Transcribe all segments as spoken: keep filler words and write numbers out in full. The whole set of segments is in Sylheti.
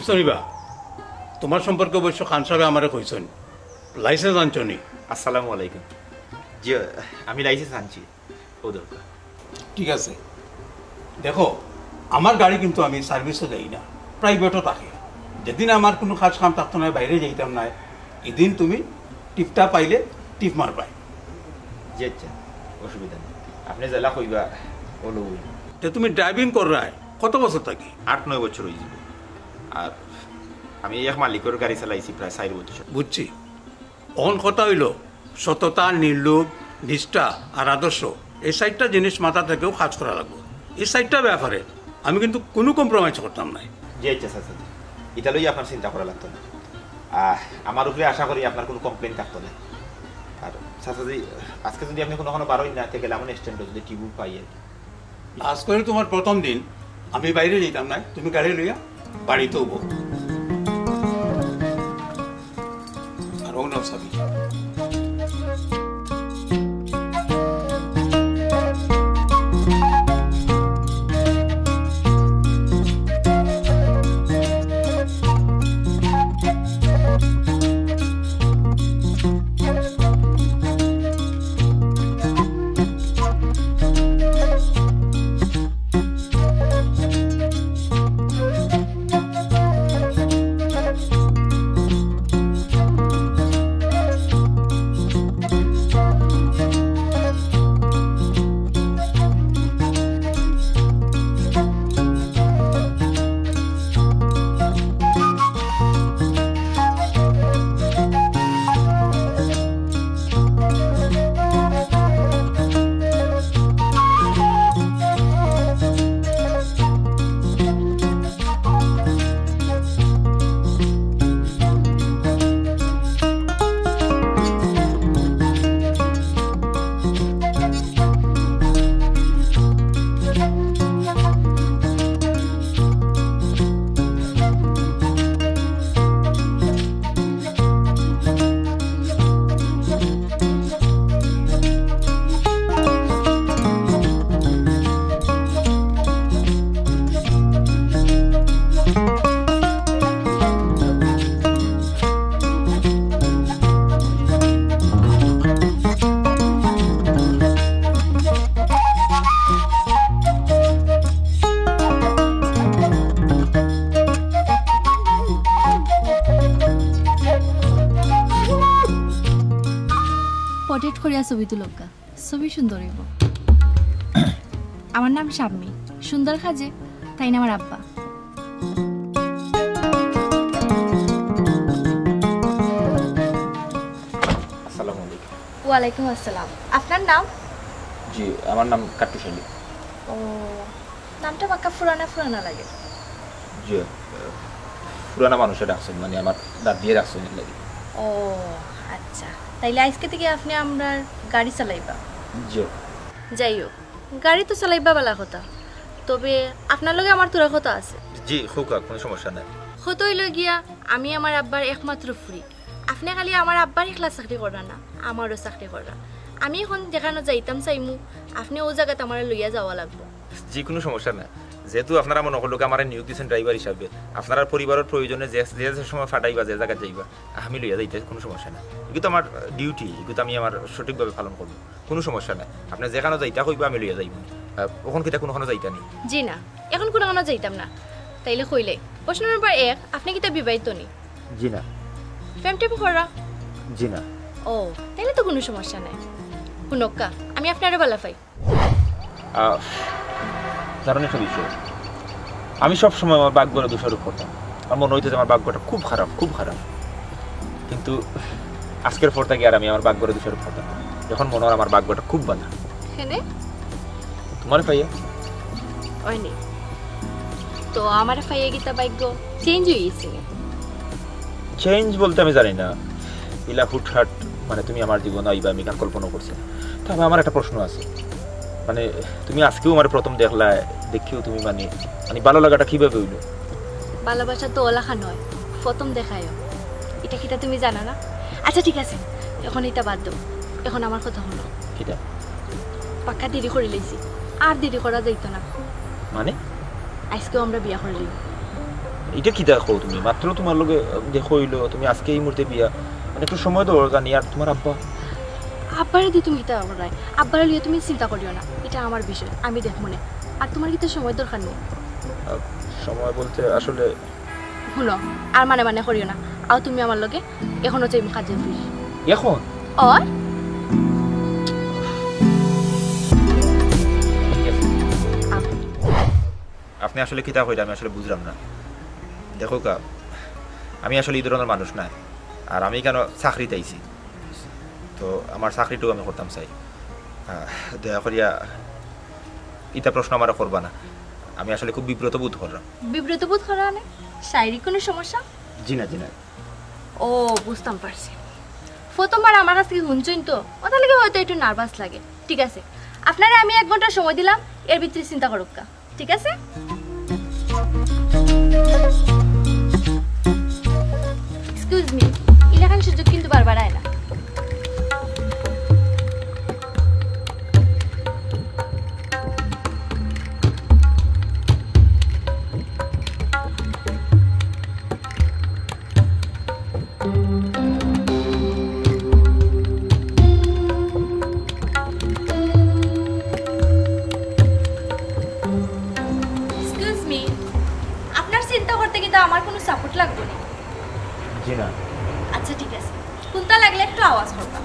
বুঝছো নি বা, তোমার সম্পর্কে অবশ্য খান সাহেব আমারে কইছইন, লাইসেন্স আনছো নি? আসসালামু আলাইকুম। জি, আমি লাইসেন্স আনছি। ও দরকার। ঠিক আছে, দেখো, আমার গাড়ি কিন্তু আমি সার্ভিসও দেই না, প্রাইভেটও থাকে। যেদিন আমার কুনু কাজ কাম থাকতো না, বাইরে যাইতাম না, এদিন তুমি টিপটা পাইলে টিপ মারবায়। জি আচ্ছা, অসুবিধা নাই, আপনে যেলা কইবা, অলা অইবো। তে তুমি ড্রাইভিং কররায় কত বছর থাকি? আট নয় বছর অইযিবো। আর আমি এক মালিকর গাড়ি চালাইছি প্রায় চাইর বছর। বুঝছি। অখন কথা অইলো, সততা, নির্লোভ, নিষ্ঠা আর আদর্শ, এই চাইরটা জিনিস মাথা থাকিউ কাজ করা লাগবো। এই চাইরটা ব্যাপারে আমি কিন্তু কুনু কম্প্রোমাইজ করতাম নায়। জি আচ্ছা চাচাজি, ইটা লইয়া আপনার চিন্তা করা লাগতো না। আহ, আমার উপরে আশা করি আপনার কুনু কমপ্লেইন থাকতো না। আর চাচাজি, আজকে যুদি আপনে কুনু, কুনু বারইন না, তে গেলে আমার স্ট্যান্ডো যুদি টিউব পাই আর কি। আজকে তোমার প্রথম দিন, আমি বাইরে যাইতাম না, তুমি গাড়ি লইয়া বাড়িত অইবো। আর ও নাও চাবি। পটেট করিয়া ছবি তুলউক্কা, ছবি সুন্দর অইবো। আমার নাম শাম্মী, সুন্দর খাজে, তাইন আমার আব্বা। আসসালামু আলাইকুম। ওয়ালাইকুম আসসালাম। আপনার নাম? জি, আমার নাম কাট্টুশ আলী। ও, নামটা বাক্কা পুরানা পুরানা লাগে। জি, আহ, পুরানা মানুষে রাখছইন, মানে আমার দাদিয়ে রাখছইন এর লাগি। ও, আচ্ছা। তাইলে আইজকে থাকি আপনে আমরার গাড়ি চালাইবা? জি। যাই হোক, গাড়ি তো চালাইবা বালা কথা, তবে আপনার লগে আমার থুড়া কথা আছে। জি, কউক্কা, কুনু সমস্যা নাই। কথা অইলো গিয়া, আমি আমার আব্বার একমাত্র ফুরি। আপনে খালি আমার আব্বার একলা চাকরি কররা না, আমারও চাকরি কররা। আমি অখন যেখানো যাইতাম চাইমু, আপনে অউ জাগাত আমারে লইয়া যাওয়া লাগবো। জি, কুনু সমস্যা নাই। যেহেতু আপনারা মনো করউক্কা আমারে নিয়োগ দিছইন ড্রাইভার হিসাবে, আপনারার পরিবারর প্রয়োজনে যে, যে, যে সময় পাঠাইবা, যে জাগাত যাইবা, আমি লইয়া যাইতে কুনু সমস্যা নাই। ইগু তো আমার ডিউটি, ইগু তো আমি আমার সঠিকভাবে পালন করমু, কুনু সমস্যা নাই। আপনে যেখানো যাইতা কইবা, আমি লইয়া যাইমু। আহ, অখন কিতা কুনুখানো যাইতা নি? জি না, অখন কুনুখানো যাইতাম না। তাইলে কইলে, প্রশ্ন নম্বর এক, আপনে কিতা বিবাহিত নি? জি না। প্রেম টেম কররা? জি না। ও, তাইলে তো কুনু সমস্যা নাই। হুনউক্কা, আমি আপনারে বালা পাই। আহ, জানইন একটা বিষয়, আমি সব সময় আমার ভাগ্যরে দোষারোপ করতাম। আমার মনো অইতো যে আমার ভাগ্যটা খুব খারাপ, খুব খারাপ। কিন্তু আইজকের পর থাকি আর আমি আমার ভাগ্যরে দোষারোপ করতাম না। অখন মনো অর আমার ভাগ্যটা খুব বালা। কেনে? তুমারে পাইয়া। অয়নি। তো আমারে পাইয়া কিতা ভাগ্য চেঞ্জ অইগেছে নি? চেঞ্জ বলতে আমি জানি না, ইলা হুটহাট, মানে, তুমি আমার জীবনো আইবা, আমি ইখান কল্পনা করছি না। তবে আমার একটা প্রশ্ন আছে, মানে, তুমি আইজকেউ আমারে প্রথম দেখলায়, দেখিউ তুমি, মানে, মানে, ভালা লাগাটা কিভাবে অইলো? ভালোবাসা তো অলাখান অয়, প্রথম দেখায়ও। ইটা কিতা তুমি জানো না? আচ্ছা, ঠিক আছে, অখন ইতা বাদ দেও, অখন আমার কথা হুনো। কিতা? পাক্কা দেরি করিলাইছি, আর দেরি করা যাইতো না। মানে? আইজকেউ আমরা বিয়া করিলিমু। ইটা কিতা কও তুমি? মাত্র তুমার লগে দেখা অইলো, তুমি আজকে এই মুহূর্তে বিয়া, মানে একটু সময় দেওয়ার কারণে। আর তুমার আব্বা? আব্বারে দি তুমি কিতা করায়? আব্বারে লইয়া তুমি চিন্তা করিও না, ইটা আমার বিষয়, আমি দেখমুনে। আর তুমার কিতা সময় দরকার নাই? আহ, সময় বলতে আসলে হুনো, আর মানে মানে করিও না। আও তুমি আমার লগে, এখনো চাইমু কাজে ফিরি। এখন? অয়? আও। আপনি আসলে কিতা কইরা আমি আসলে বুঝলাম না। দেখউক্কা, আমি আসলে ই ধরনর মানুষ নায়। আর আমি কেন চাকরিত আইছি, তো আমার চাকরিটাও আমি করতাম চাই। আহ, দয়া করিয়া ইতা প্রশ্ন আমারে করবা না, আমি আসলে খুব বিব্রত বোধ কররাম। বিব্রত বোধ করা মানে শারীরিক কোনো সমস্যা? জি না, জি না। ও, বুঝতাম পারছি। প্রথমবার আমার কাছ থাকি হুনছইন তো, অটার লাগি হয়তো একটু nervous লাগে। ঠিক আছে, আপনারে আমি এক ঘন্টা সময় দিলাম, এর ভিতরে চিন্তা করউক্কা। ঠিক আছে? Excuse me, ইলাখান সুযোগ কিন্তু বারবার আয় না। Excuse me, আপনার চিন্তা করতে কিন্তু আমার কোনো support লাগবো না। জি না। আচ্ছা, ঠিক আছে, কোনটা লাগলে একটু আওয়াজ করবা।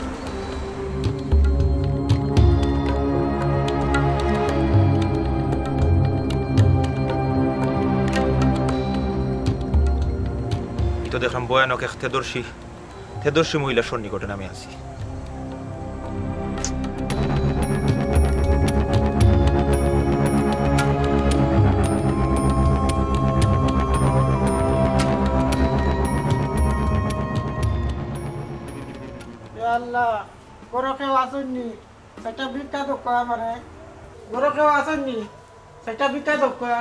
ই তো দেখলাম ভয়ানক এক তেজস্বী, তেজস্বী মহিলার সন্নিকটে আমি আছি। এ আল্লাহ, ঘরো কেউ আছইন নি? একটা ভিক্ষা দেউক্কা আমারে। ঘরো কেউ আছইন নি? একটা ভিক্ষা দেউক্কা।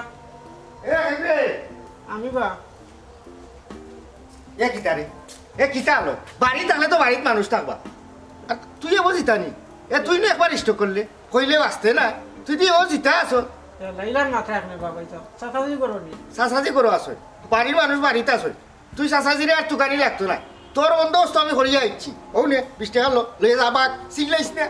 এ, কে রে? আমি বা। এ কিতা রে? এ কিতা অইলো? বাড়িত থাকলে তো বাড়িত মানুষ থাকবা। আর তুই এ বুঝিতা নি? এ তুই না একবার stroke করলে, কইলে বাঁচতে না। তুই দি ও জিতা আছো। এ, লাইলার মাথা এখানে বাবাই যাও। চাচাজি করো নি? চাচাজি করো আছো। বাড়ির মানুষ বাড়িত আছো। তুই চাচাজিরে আর তুকানি লাগতো না। তোর বন্দোবস্ত আমি করিয়া আইছি। অউ নে, বিশ টেকা ল, লইয়া যা বাঘ, চিল্লাইস না।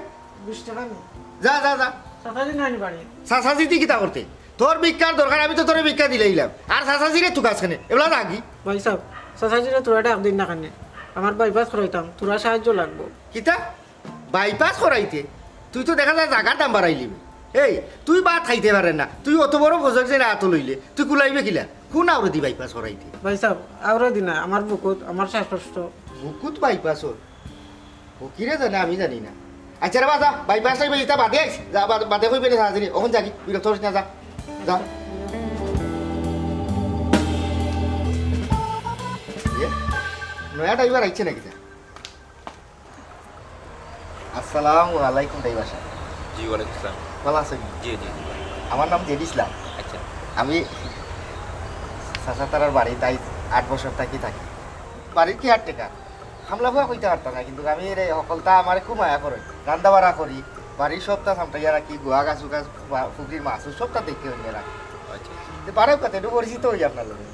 বিশ টেকা নি? যা, যা, যা। চাচাজি নাই নি বাড়ি? চাচাজি তুই কিতা করতে? তোর ভিক্ষার দরকার, আমি তো তোরে ভিক্ষা দিলাইলাম। আর চাচাজিরে তুকাস কেনে? এবলা যা গি। ভাই সাব, চাচাজিরে তোরা ডাক দিন না কেনে? আমার বাইপাস করাইতাম, তোরা সাহায্য লাগবো। কিতা? বাইপাস করাইতে? তুই তো দেখা যায় জাগার দাম বাড়াইলিবি। এই, তুই ভাত খাইতে পারে না, তুই অত বড় প্রজেক্ট যে আতো লইলে, তুই কুলাইবে কিলা? কোন আওরদি বাইপাস করাইতে? ভাই সাব, আওরদি না, আমার বুকুত, আমার শ্বাসকষ্ট। বুকুত বাইপাস ওর? ও কিরে জানে, আমি জানি না। আচ্ছা রে বা, যা, বাইপাস টাইপাস ইতা বাদে আইস। যা, বাদ-, বাদে কইবে রে সাহায্য। অখন যা গি, বিরক্ত করিস না, যা। যা। এ, নয়া ড্রাইভার আইছে নাকি যা? আসসালামু আলাইকুম ড্রাইভার সাব। জি, ওয়ালাইকুম আসসালাম। ভালা আছইন? জি, জি, জি। আমার নাম জেড ইসলাম। আচ্ছা। আমি চাচা তারার বাড়িত আইজ আট বছর থাকি থাকি। বাড়ির caretaker। কামলা ফুয়া কইতা পারতা না, কিন্তু আমি এরে হকলতা আমারে খুব মায়া করইন। রান্দা বাড়া করি, বাড়ির সবতা সামটাইয়া রাখি, গুয়া গাছ উগাছ, বা-, পুকুরির মাছ, সবতা দেখি অইয়া রাখি। আচ্ছা। তে বাড়াও কথা, একটু পরিচিত অই আপনার লগে।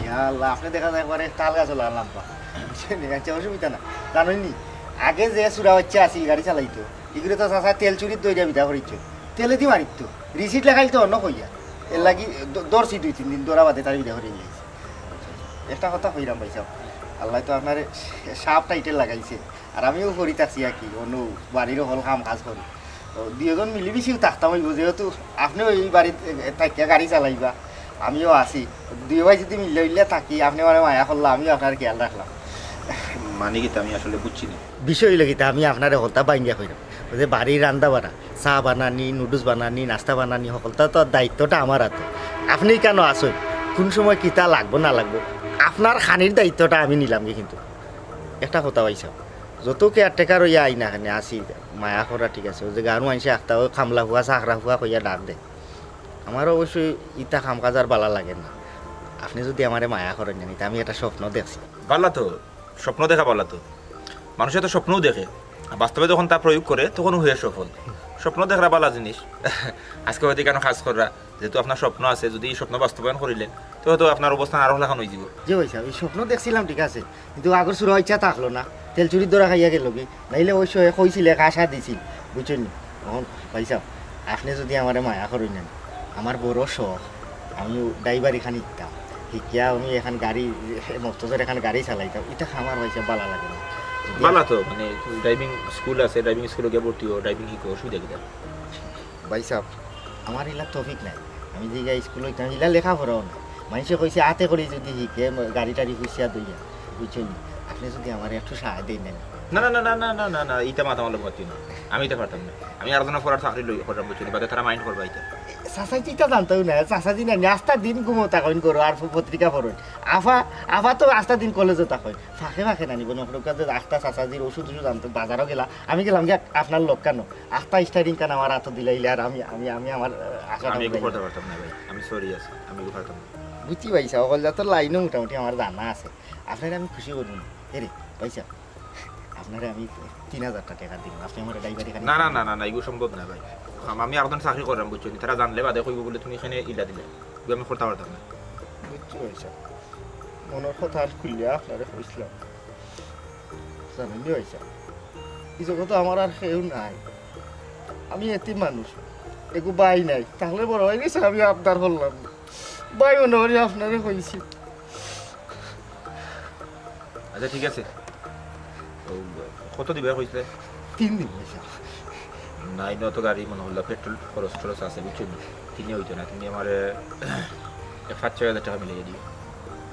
ইয়া আল্লাহ, আপনে দেখা যায় একবারে তাল গাছর লাম্বা। বুঝছইন নি? আচ্ছা, অসুবিধা না। জানইন নি, আগে যে চুরা বাইচ্চা আছিল গাড়ি চালাইতো, ইগুরে তো চাচা তেল চুরিত ধরিয়া বিদা করিছে। তেলেদি মারিতো। রিসিট লেখাইল তো অন্য কইয়া। এর লাগি দ-, ধরছি দুই তিন দিন, ধরা বাদে তারে বিদা করি নিয়া আইছি। একটা কথা কইরাম ভাই সাব, আল্লায় তো আপনারে সাব টাইটেল লাগাইছে। আর আমিও করি থাকছি আর কি, অন্য বাড়ির হকল কাম কাজ করি। তো দুইজন মিলিমিশিও থাকতাম অইবো, যেহেতু আপনেও এই বাড়িত, এ, থাকিয়া গাড়ি চালাইবা, আমিও আছি। দুই ভাই যদি মিললে উইললে থাকি, আপনে আমারে মায়া করলা, আমিও আপনার খেয়াল রাখলাম। মানে কিতা, আমি আসলে বুঝছি না। বিষয় অইলো কিতা, আমি আপনারে হকলতা ভাঙ্গিয়া কইরাম। অউ যে বাড়ির রান্দা বাড়া, চা বানানি, নুডলস বানানি, নাস্তা বানানি, হকলতা তো দায়িত্বটা আমার আতো। আপনে কেনে আছইন, কোন সময় কিতা লাগবো না লাগবো, আপনার খানির দায়িত্বটা আমি নিলাম কি কিন্তু। একটা কথা ভাই সাব, যত caretaker অইয়া আই না কেনে আছি, মায়া করা ঠিক আছে, অউ যে গাঁওর মানষে আখতা অউ কামলা ফুয়া, চাকরা ফুয়া কইয়া ডাক দেয়। আমার অবশ্যই ইতা কাম কাজ আর ভালা লাগে না। আপনে যদি আমারে মায়া করইন না, তে আমি একটা স্বপ্ন দেখছি। ভালা তো, স্বপ্ন দেখা ভালা তো। মানুষে তো স্বপ্নও দেখে, আর বাস্তবে যখন তা প্রয়োগ করে, তখন হয়ে সফল। স্বপ্ন দেখরা বালা জিনিস। আজকে হয়তো কেন কাজ কররা, যেহেতু আপনার স্বপ্ন আছে, যদি এই স্বপ্ন বাস্তবায়ন করিলেন, তো হয়তো আপনার অবস্থান আরো লাখান হয়ে যাব। জি ভাই সাহেব, এই স্বপ্ন দেখছিলাম ঠিক আছে, কিন্তু আগর সুরা ইচ্ছা থাকলো না, তেল চুরির ধরা খাইয়া গেল কি। নাইলে ওই সময় কইছিল, এক আশা দিছিল, বুঝছেন নি? এখন ভাই সাহেব, আপনি যদি আমারে মায়া করইন না, আমার বড় শখ, আমি ড্রাইভার এখান শিখতাম, শিখিয়া আমি এখান গাড়ি, মস্তজর এখান গাড়ি চালাইতাম, এটা আমার ভাই সাহেব ভালা লাগে না। যদি বালা তো, মানে, ড্রাইভিং স্কুল আছে, ড্রাইভিং স্কুলে গিয়ে ভর্তি হও, ড্রাইভিং শিখো, অসুবিধা কিতা? ভাই সাহেব, আমার ইলা তৌফিক নাই। আমি যে গিয়া স্কুল হইতাম, ইলা লেখাপড়াও না। মানুষে কইছে, আতে করে যদি শিখে, ম-, গাড়ি টাড়ি হুঁশিয়া দইয়া, বুঝছেন নি? আপনি যদি আমার একটু সাহায্য দেন না। না, না, না, না, না, না, না, না, ইটা মাথা মারলে মাতিও না। আমি ইটা পারতাম না। আমি আর জনের পড়ার চাকরি লই, করতাম, বুঝছেন নি? বাদে তারা মাইন্ড করবা ইটা। চাচাজি ইটা জানতেও না, চাচাজি না, আস্তা দিন ঘুমো থাকইন করো, আর পত্রিকা পড়ইন। আফা, আফা তো আস্তা দিন কলেজে থাকইন। ফাঁকে ফাঁকে না নিব, নকরুকা যে আস্তা চাচাজির ওষুধ ওষুধ আনতে বাজারও গেলা, আমি গেলাম গিয়া আপনার লোক কেন? আস্তা স্টারিং কান আমার হাতে দিলাইলে আর আমি, আমি, আমি আমার, আহ, আশাটা আমি এগু উড়াইলাম। করতে পারতাম না ভাই, আমি সরি আছি, আমি এগু পারতাম না। বুঝছি ভাই সাহেব, অকল যত লাইনও মোটামুটি আমার জানা আছে, আপনারে আমি খুশি করবো না। এরে ভাই সাহেব, আপনারে আমি তিন হাজার টাকা দিলাম, আপনি আমার ড্রাইভারি খালি না, না, না, না, না, এগু সম্ভব না ভাই। আম-, আমি একজন চাকরি করলাম, বুঝছো নি? তারা জানলে বাদে কইব বলে তুমি এখানে ইলা দিলে, এগু আমি করতে পারতাম না। বুঝছি ভাই সাহেব, মনের কথা আর খুললে আপনারে কইছিলাম। জানেন নি ভাই সাহেব, এই জগতে আমার আর কেউ নাই। আমি এতিম মানুষ, এগু ভাই নাই, তাহলে বড় ভাই গেছে আমি আবদার করলাম। ভাই মনে করি আপনারে কইছি। আচ্ছা, ঠিক আছে। ও, কত দিবা কইছিলে? তিন দিন ভাই সাহেব। নাই, নত গাড়ি মনে হইলো পেট্রোল খরচ টরচ আছে, বুঝছো নি? তিনে হইতো না, তুমি আমারে এক পাঁচ ছয় হাজার টাকা মিলাই দিও।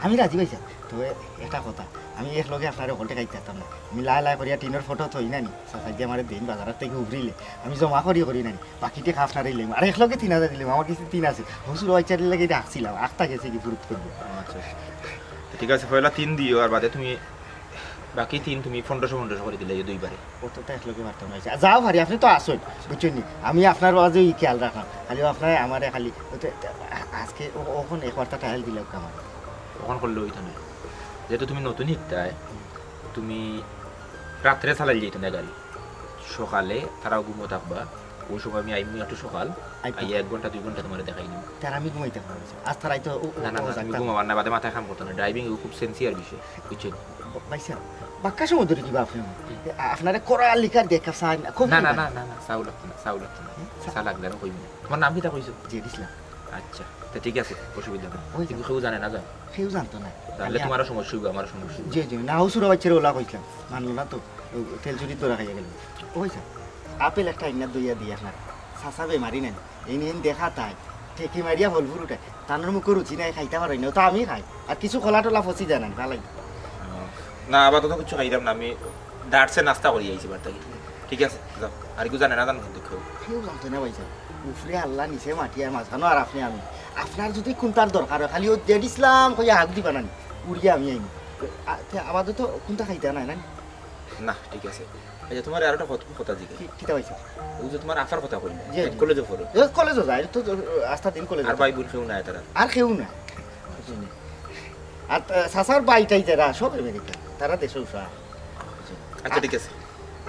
আমি রাজি ভাই সাহেব, তবে একটা কথা, আমি এক লগে আপনারে হকলটে খাইতে পারতাম না। আমি লাই লাই করিয়া টিনের ফটো থই না নি, চাচাজি আমারে দিন বাজার থেকে উবরিলে, আমি জমা করি করি না নি, বাকিতে খা আপনারে দিলাম। আর এক লগে তিন হাজার দিলাম, আমার কিছু তিন আছে, হসুর ওয়াইচারের লাগে এটা আসছিলাম, আখতা গেছে কি ফুরুত করবো। আচ্ছা, তো ঠিক আছে, পয়লা তিন দিও, আর বাদে তুমি বাকি তিন তুমি পনেরোশো পনেরোশো করে দিলে এই দুইবারে। অতটা এক লগে পারতাম না। আচ্ছা, যাও পারি, আপনি তো আসুন, বুঝছেন নি? আমি আপনার বাজে এই খেয়াল রাখলাম, খালি আপনার আমারে খালি ওতে, আজকে ও-, ওখানে এক বার্তা টাইল দিলে আমার। ওখান করলে হইতো না, যেহেতু তুমি নতুন শিখতায়, তুমি রাত্রে চালাই যেত না গাড়ি, সকালে তারাও ঘুমো থাকবা, ওই সময় আমি আইমু একটু সকাল, আইতা। আইয়া এক ঘন্টা দুই ঘন্টা তোমারে দেখাই নিব। তার আমি ঘুমাইতে পারবো না। আজ তার আইতো ও, ও, না, না, ও না, তুমি জাগতা। ঘুমাবার না, বাদে মাথায় কাম করতো না, ড্রাইভিং ও খুব সেন্সিয়ার বিষয়, বুঝছো? ব-, ভাই সাহেব, বাক্কা সময় ধরে কিবা আপনি আমার? এ, আ-, আপনারে করা লিখার দেখা চাই না, খুব না, না, কিবা? না, না, না, চাও লাগতো না, চাও লাগতো না। হুম? চা লাগলে আমি কইব না। তোমার নাম কিতা কইছো? জেড ইসলাম। আচ্ছা, তো ঠিক আছে, অসুবিধা নাই। ওই কিন্তু যাও। কেউ জানে না, জানো? কেউ জানতো না। জানলে আমি তোমারও সমস্যা হইব, আমারও সমস্যা হইব। জি, জি, না, ও সুরা বাচ্চারে ওলা কইছিলাম, মানলো না তো, ও তেল চুরির ধরা খাইয়া গেল। ওই স্যার, আপেল একটা আইনা দইয়া দিই আপনার, চাচা বেমারি নাই, এই নিয়ে দেখা তাই, ঠেকি মারিয়া ফল ফুরুটায়, তানোর মুখে রুচি নাই, খাইতে পারই না, ও তো আমি খাই, আর কিছু কলা টলা ফসি যায় না, ভালাই। না, আপাতত কিছু খাইলাম না, আমি ডার্টসে নাস্তা করি আইছি বাড়ি থাকি। ঠিক আছে, যাও। আর কেউ জানে না, জানো কিন্তু কেউ। কেউ জানতো না ভাই সাহেব। উপরে আল্লাহ, নিচে মাটি, আর মাঝখানো আর আপনি আমি। আপনার যদি কোনটার দরকার হয়, খালি ও জেড ইসলাম কইয়া হাক দিবা না নি। উড়িয়া আমি আইনি। আ-, তে আপাতত কোনটা খাইতা নাই না নি? না, ঠিক আছে। আচ্ছা, তোমার আর একটা কত-, কথা জিজ্ঞেস। কি, কিতা ভাই সাহেব? ও যে তোমার আফার কথা কইলে, জি, এক জি। কলেজে পড়ো। এ, কলেজে যায়, তো, তো, আস্তা দিন কলেজে আর যায়। ভাই বোন কেউ নাই তারা? আর কেউ নাই। আর, আ, চাচার ভাইটাই যারা, সব আমেরিকা। তারা দেশে উঠা। আচ্ছা, ঠিক আছে।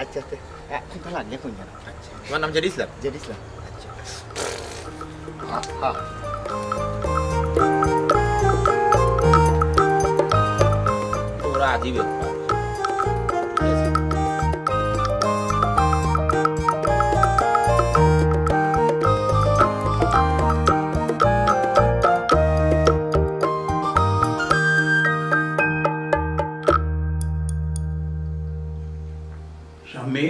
আচ্ছা, আচ্ছা। আ, কোনটা লাগলে কোন জানা? আচ্ছা। তোমার নাম জেড ইসলাম? জেড ইসলাম। আচ্ছা। আ, আ। ওরা আজই ব্যাপার। শাম্মী,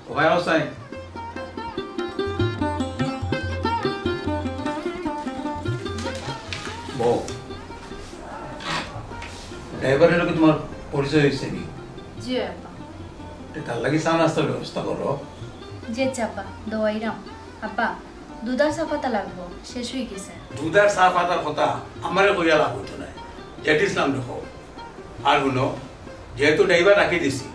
ওখানে আছো নাই? বউ, ড্রাইভারের লগে তোমার পরিচয় হয়েছে নি? জি, আব্বা। তে তার লাগি চা নাস্তার ব্যবস্থা করো। জি, আচ্ছা, আব্বা, দোয়াইরাম। আব্বা, দুধ আর চা পাতা লাগবো, শেষ হয়ে গেছে। দুধ আর চা পাতার কথা আমারে কইয়া লাভ হইতো না, জেড ইসলাম দেখো। আর হুনো, যেহেতু ড্রাইভার রাখি দিছি,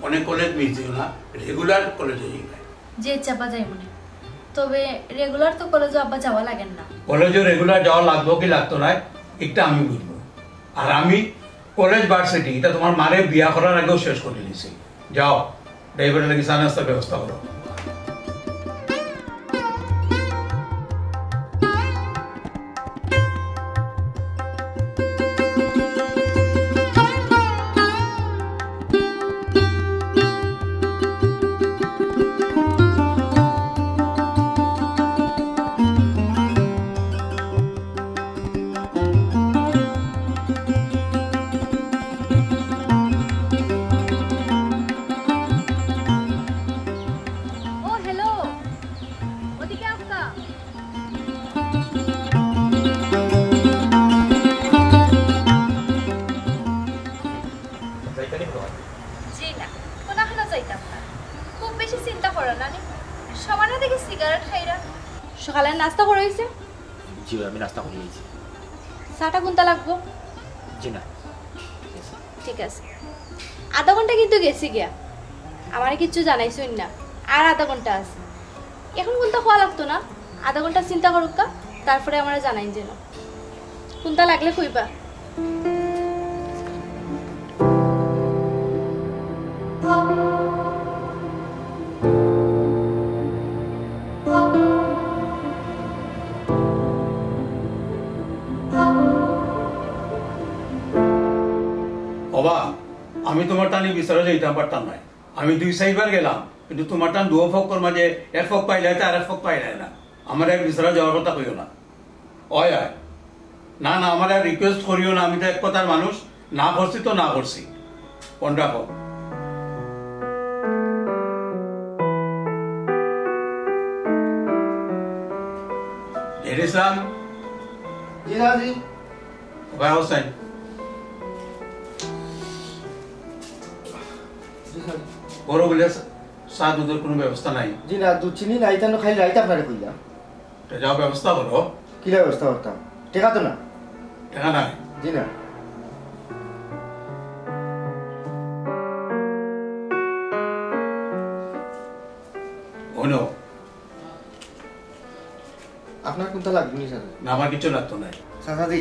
অনেক কলেজ মিস দিও না, রেগুলার কলেজে যাইবে। জি, আচ্ছা, আব্বা, যাইমুনে। তবে রেগুলার তো কলেজে আব্বা যাওয়া লাগে না। কলেজে রেগুলার যাওয়া লাগবো কি লাগতো না, এটা আমি বুঝবো। আর আমি কলেজ ভার্সিটি, এটা তোমার মারে বিয়া করার আগেও শেষ করে দিছি। যাও, ড্রাইভারের লাগি চা নাস্তার ব্যবস্থা করো। খুব বেশি চিন্তা করো না নি। সমানে দেখি সিগারেট খাইরা। সকালে নাস্তা করা হইছে? জি, আমি নাস্তা করি আইছি। চাটা কোনটা লাগবো? জি না। ঠিক আছে। আধা ঘন্টা কিন্তু গেছে গিয়া, আমারে কিচ্ছু জানাইছইন না। আর আধা ঘন্টা আছে। এখন কোনটা খাওয়া লাগতো না, আধা ঘন্টা চিন্তা করুক্কা, তারপরে আমারে জানাইন যেন। কোনটা লাগলে কইবা। ওবা, আমি তুমার টানি বিচারো যাইতাম পারতাম নায়। আমি দুই চাইরবার গেলাম, কিন্তু তুমার টান দুও পক্ষর মাঝে এক পক্ষ পাইলায় তো আর এক পক্ষ পাইলায় না। আমারে বিচারো যাওয়ার কথা কইও না। অয়, অয়। না, না, আমারে আর request করিও না, আমি তো এক কথার মানুষ, না করছি তো না করছি। ফোন রাখো। জহির ইসলাম। জি, স্যার, জি। ওবা হোসেন। জি, স্যার। বড় বলে চা দুধর কোনো ব্যবস্থা নাই? জি না, দুধ চিনি নাই, তাইলে খালি রাইত আপনারে কইলাম। তে যাও, ব্যবস্থা করো। কিলা ব্যবস্থা করতাম? টেকা তো না। টেকা নাই? জি না। অনো। আপনার কোনটা লাগবো নি, চাচা? না, আমার কিচ্ছু লাগতো নাই। চাচাজি,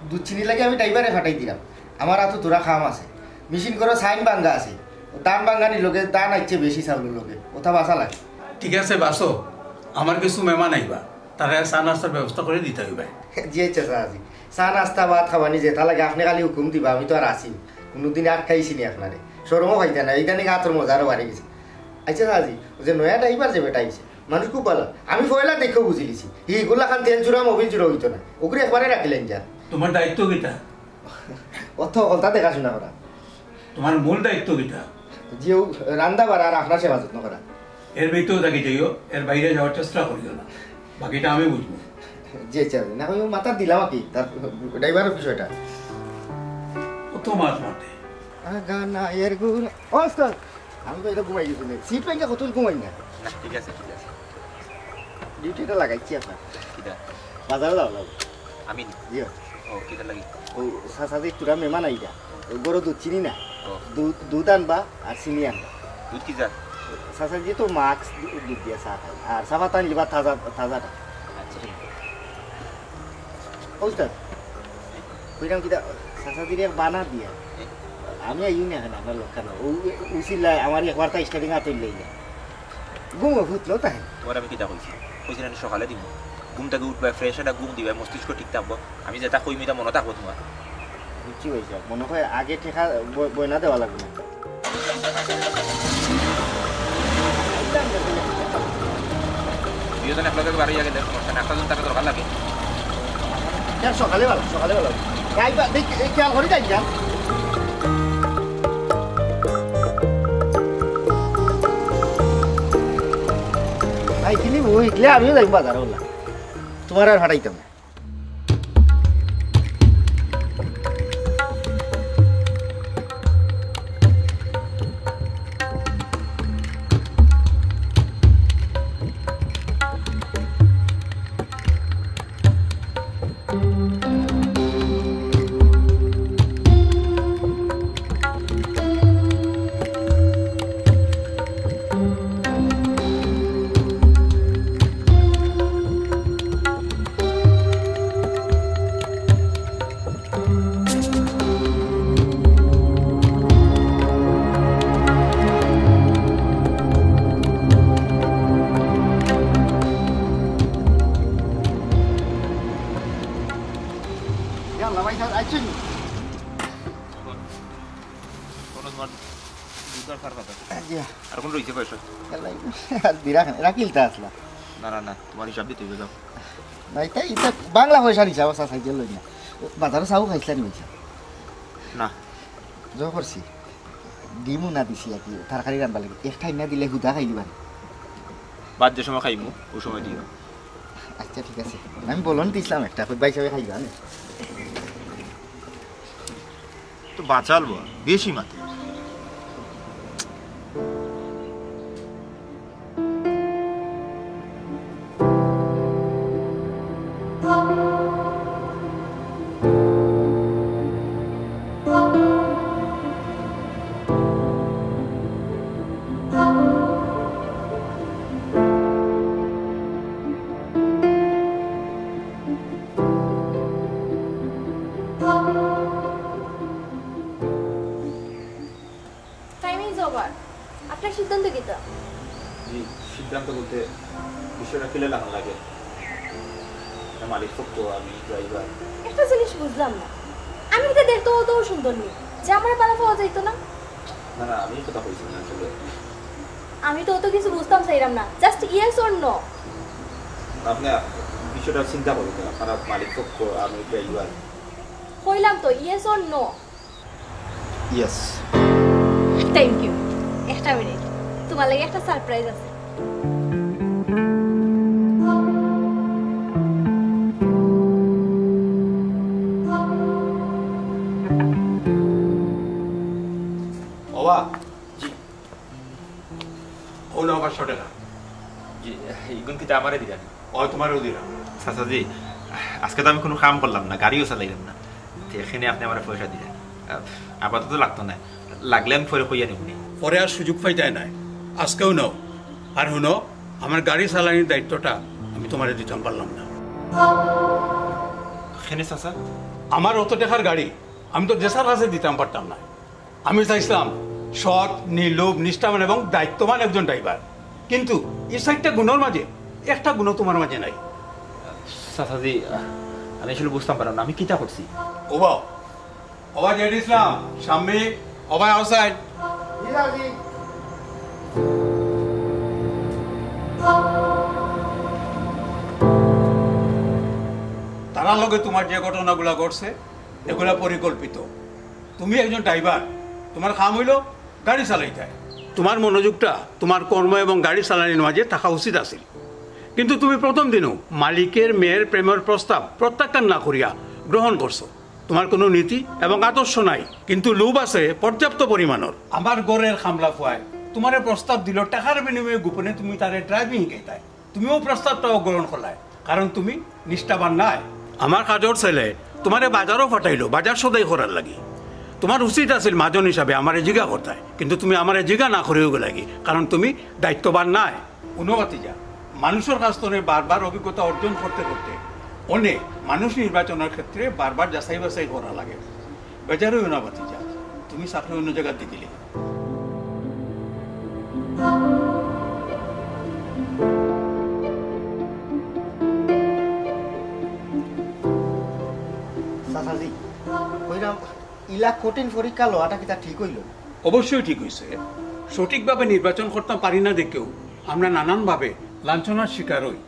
দুধ চিনি লাগি আমি ড্রাইভারে ফাটাই দিলাম। আমার আতো থুড়া কাম আছে। মেশিন করো সাইন ভাঙ্গা আছে। ও ধান ভাঙ্গানির লগে, ধান আইছে বেশি চাউলর লগে। ওটা বাসা লাগে। ঠিক আছে, বাসো। আমার কিছু মেহমান আইবা। তারারে চা নাস্তার ব্যবস্থা করি দিতা অইবায়। জি আইচ্ছা চাচাজি, চা নাস্তা ভাত খাওয়ানি যেটা লাগে আপনে খালি হুকুম দিবা, আমি তো আর আছি। কুনুদিন আটকাইছি নি আপনারে, শরমও পাইতা না। ইদানিং আতর মজা আরো বাড়ি গেছে। আইচ্ছা চাচাজি, ওই যে নয়া ড্রাইভার যে বেটা আইছে, মানুষ খুব ভালা। আমি পয়লা দেখিও বুঝিলিছি, হি ইগুলা খান তেল চুরা মবিল চুরা অইতো না, ওগুরে একবারে রাখিলাইন যার। তুমার দায়িত্ব কিতা? অত হকলতা দেখাশুনা করা। তুমার মূল দায়িত্ব কিতা? জি, ও রান্দা বাড়া আর আপনার সেবা যত্ন করা। এর ভিতরে থাকি যাইও, এর বাইরে যাওয়ার চেষ্টা করিও না, বাকিটা আমি বুঝবো। জি আইচ্ছা, না হয় ও মাথা দিলাম আর কি, তার ড্রাইভারের বিষয়টা। অত মাত মাতে। আগা না এর গুণ। ও উস্তাদ, আমি তো এটা ঘুমাই গেছি নে। সিট পাইঙ্কা কত ঘুমাই না। না, ঠিক আছে, ঠিক আছে। ডিউটিটা লাগাইছি আপনার। কিতা? বাজারো যাওয়া লাগবো। আমি নি? জি। ও, কিতা লাগি? ও, চাচাজি, তোরা মেহমান আইরা। ও, গরু দুধ চিনি না। ও। দুধ, দুধ আনবা আর চিনি আনবা। দুধ কি জাত? চাচাজি তো মাক্স দু-, দুধ দিয়া চা খায়। আর চা পাতা আনলিবা তাজা, তাজাটা। আচ্ছা। ও উস্তাদ, কইরাম কিতা, চাচাজিরে এক বানা দিয়া। এ? আমি আইও না এখন আপনার লগে। ও, উসিলায় আমার একবার তাই স্টার্টিং আতই লইয়া। ঘুমো ফুটলো তাই। তোমার আমি কিতা কইছি? কইছি না নি সকালে দিমু। ঘুম থাকি উঠবায়, ফ্রেশ একটা ঘুম দিবায়, মস্তিষ্ক ঠিক থাকবো। আমি যেটা কইমু ইটা মনো থাকবো তোমার। বুঝছি ভাই সাহেব, মনে হয় আগে টেকা ব-, বয়না দেওয়া লাগবে না। দুইজন একলগে বাড়ি গেলে সমস্যা নাই, একটা জন তাকে দরকার লাগে। স্যার, সকালে ভালো, সকালে ভালো। গাই বা-, দেখ, এই খেয়াল করি যাই, স্যার। ভাই, কিনি বউ হিকলে আমিও যাই বাজার, বললাম। তোমার আর ফাটাইতাম না। ইয়াল্লা ভাই, স্যার, আইছেন? কোনো তোমার দুধ দরকার কথা। জি। আর কোন রইছে পয়সা? ইয়াল্লা, আর দিরা খান, রাখিল তা আসলা। না, না, না, তোমার হিসাব দিতে হইবে, যাও। না, এটা, এটা বাংলা পয়সার হিসাব আছে, সাইকেল লই না। বাজারে চাও খাইছিলাম বলছে। না। জো করছি। ডিমও না দিছি আর কি, তরকারি রান্না লাগে। এক ঠাই না দিলে হুদা খাইলি বানি। বাদ যে সময় খাইমু, ওই সময় দিও। আচ্ছা, ঠিক আছে। আমি বলন দিছিলাম একটা, ভাই সাহেব খাইবা না? তো বাচাল বল, বেশি মাতে। আপনার সিদ্ধান্ত কিতা? জি, সিদ্ধান্ত বলতে বিষয়টা কিলা লাখান লাগে। এটা মালিক পক্ষ, আমি ড্রাইভার। একটা জিনিস বুঝলাম না, আমি তো দেখতে অত সুন্দর নি যে আমার ভালা পাওয়া যাইতো না। না, না, আমি কথা কইছি না আসলে। আমি তো অত কিছু বুঝতাম চাইরাম না, just yes or no। আপনি বিষয়টা চিন্তা করুন না, আপনারা মালিক পক্ষ, আমি ড্রাইভার। কইলাম তো, yes or no। Yes. Thank you. একটা মিনিট, তোমার লাগি একটা সারপ্রাইজ আছে। ওবা। জি। ও না, পাঁচশো টাকা। জি, ইগুন কিতা আমারে দিলানি? ও, তোমারেও দিলাম। চাচাজি, আজকে তো আমি কোনো কাম করলাম না, গাড়িও চালাইলাম না, তো এখানে আপনি আমারে পয়সা দিলেন। আহ, আপাতত লাগতো না, লাগলে আমি পরে কইয়া নিমুনি। পরে আর সুযোগ পাইতায় নায়, আজকেও নাও। আর হুনো, আমার গাড়ি চালানির দায়িত্বটা আমি তোমারে দিতাম পারলাম না। কেনে চাচা? আমার অত টাকার গাড়ি আমি তো যেছার কাছে দিতাম পারতাম না। আমি চাইছিলাম সৎ, নির্লোভ, নিষ্ঠাবান এবং দায়িত্ববান একজন ড্রাইভার, কিন্তু এই চাইরটা গুণর মাঝে একটা গুণও তোমার মাঝে নাই। চাচাজি, আমি আসলে বুঝতাম পারলাম না আমি কিতা করছি। ওবা, ওবা জেড ইসলাম, শাম্মী, ওবা আউসাইড। তারার লগে তোমার যে ঘটনাগুলা ঘটছে, এগুলা পরিকল্পিত। তুমি একজন ড্রাইভার, তোমার কাম অইলো গাড়ি চালাইতায়। তোমার মনোযোগটা তোমার কর্ম এবং গাড়ি চালানির মাঝে থাকা উচিত আছিল, কিন্তু তুমি প্রথম দিনও মালিকের মেয়ের প্রেমের প্রস্তাব প্রত্যাখ্যান না করিয়া গ্রহণ করছো। তোমার কোনো নীতি এবং আদর্শ নাই, কিন্তু লোভ আছে পর্যাপ্ত পরিমাণর। আমার ঘরের কামলা ফুয়ায় তোমারে প্রস্তাব দিল, টাকার বিনিময়ে গোপনে তুমি তারে ড্রাইভিং শিখাইতায়। তুমিও প্রস্তাবটাও গ্রহণ করলায়, কারণ তুমি নিষ্ঠাবান নায়। আমার কাজর ছেলে তোমারে বাজারও পাঠাইলো, বাজার সদাই করার লাগি। তোমার উচিত আছিল মাজন হিসাবে আমারে জিগা করতায়, কিন্তু তুমি আমারে জিগা না করিও গেলাগি, কারণ তুমি দায়িত্ববান নায়। হুনো ভাতিজা, মানুষর কাছ থনে বারবার অভিজ্ঞতা অর্জন করতে করতে অনে মানুষ নির্বাচনের ক্ষেত্রে বারবার যাচাই বাছাই করা লাগে। বেজার অইও না ভাতিজা, তুমি চাকরি অন্য জাগাত দি দিলে। চাচাজি, কইরাম, ইলা কঠিন পরীক্ষা লওয়াটা কিতা ঠিক অইলো? অবশ্যই ঠিক অইছে। সঠিকভাবে নির্বাচন করতাম পারি না দেখেও আমরা নানানভাবে লাঞ্ছনার শিকার অই।